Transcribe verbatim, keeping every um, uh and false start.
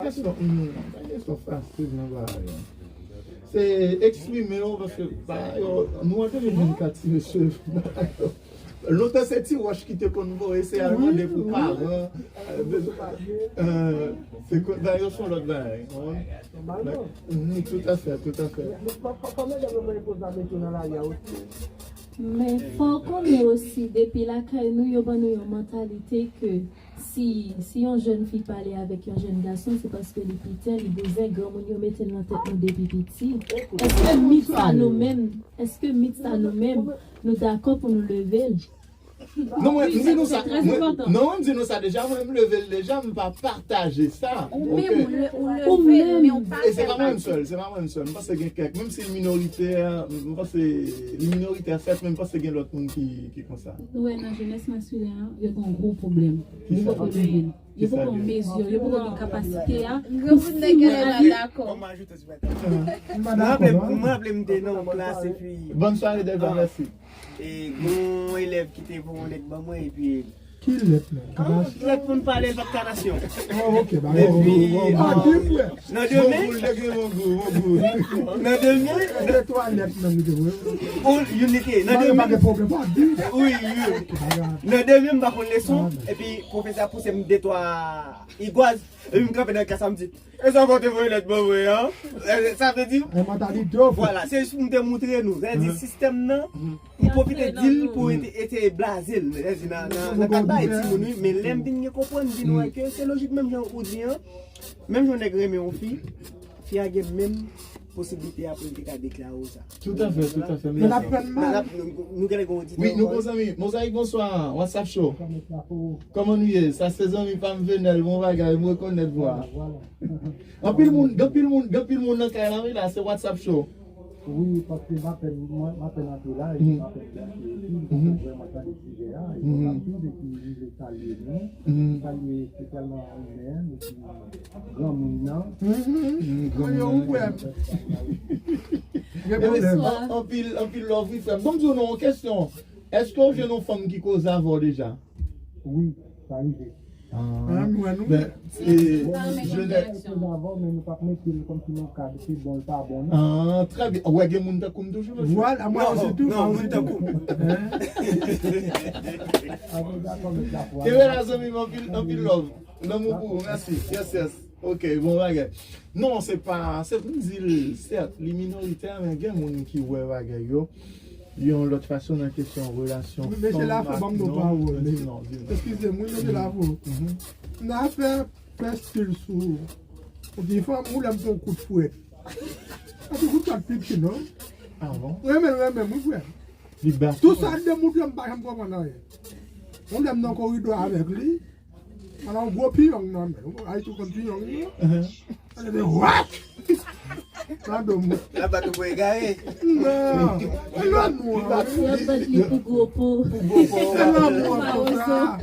Kesyon, hmm, pa kesyon fasil nan bagay la. Se eksprime yo, paske bagay yo, nou an de mil vennkat, ti mesye. Lontan se ti wòch ki te konn voye, se al mande pou paran. Euh, se bagay yo, se yon lòt bagay. Mhm, tout à fait, tout à fait. Men fò w konnen osi, depi lakay nou, yo ban nou yon mantalite ke si, si yon jèn fi pale avèk yon jèn gason, se paske li piten, li bouzen, granmoun yo mete l nan tèt nou depi piti. Èske mit sa nou menm, èske mit sa nou menm, nou dakò pou nou leve l? Non, mwen, m di nou sa. Non, mwen, m di nou sa deja, mwen, m leve l deja, m pa pataje sa. Ou menm, ou leve l, men ou pa fè l pase. E se pa mwen menm sèl, se pa mwen menm sèl. M panse gen kèk, menm si minoritè, m panse li minoritè sèt, men m panse gen lòt moun ki, ki konsa. Nou wè nan jenès maskilen an, yo gen yon gwo pwoblèm. Yo poko leve l. Yo poko an mezi, yo poko gen kapasite a pou fouye ale. Mwen raple m te nan yon klas epi. Bonne soirée Delva, merci. E gen yon elèv ki te voye yon lèt ban mwen epi. Ki lèt la? Lèt pou n pale l pa t ka nasyon. Epi nan demen, nan demen, ou youn li te nan demen. Wi, wi. Nan demen m pa konn leson epi pwofesè a pouse m de twa igwaz. Epi m kanpe nan klas la, m di, e sa fè w te voye lèt ban mwen an? Sa vle di, vwala, se jis pou m te moutre nou. Sa vle di, sistèm nan, m pwofite di l pou eseye blaze l. Sa vle di, nan, nan, nan kad bagay timoun, wi. Men lè m vin gen konprann, m vin wè ke se lojik menm jan ou di an. Menm jan yon nèg renmen yon fi, fi a gen menm posiblite a pou l te ka deklare w sa. Tout à fait, tout à fait. Mèsi. Nou genlè gen oditè. Wi, nou gon zanmi. Mozayik, bonswa. WhatsApp Show. Kòman nou ye? Sa se zanmi pa m Venel, bon bagay, m rekonèt vwa. Anpil moun, gen anpil moun, gen anpil moun nan kay la, wi, la, se WhatsApp Show. Wi, paske m apèn, mwen, m apèn antre la, epi m apèn branche epi m poko vrèman tande sijè a, e konn anpil epi m vle salye nou, salye espesyalman Rimèn epi granmoun nan. Mwen yo ou kwè m. Gen pwoblèm. Anpil, anpil love wi frè m. Bon, m di w non, yon kesyon. Èske w jwenn yon fanm ki koze avè w deja? Wi, sa rive. Ah, m wè nou. Ben, e, Joseph. Koze avè w, men nou p ap mete l kòmsi nan kad, se bon, l pa bon, non. Ah, trè byen. Ou wè gen moun tankou m toujou, mesye? Vwala, mwen osi tou, mwen osi tou. Kenbe la, zanmi m, anpil, anpil love. Lanmou pou ou, mèsi. Yes, yes. Ok, bon bagay. Non, se pa, se, m di l, sèt, li minoritè, men gen moun ki wè bagay yo yon lòt fason nan kesyon relasyon fanm ak nonm. Mesye Lafo, ban m yon pawòl. Eskize m, wi, mesye Lafo. Nan afè pèstil sou yon ti fanm, ou lè m pran yon kout fwèt. Epi kout fwèt piti, non? Ah bon? Renmen, renmen, wi, frè. Tou sa demontre m pa janm konprann anyen. Yon lè m nan koridò avèk li, ala yon gwo piyong nan men. Ayiti konn piyong, non? Sa leve wak! Nan do m. La bat ou pou egare. Non. E lanmou an, wi. L ap bat li pou gwo po. Pou gwo po. Se lanmou an konsa.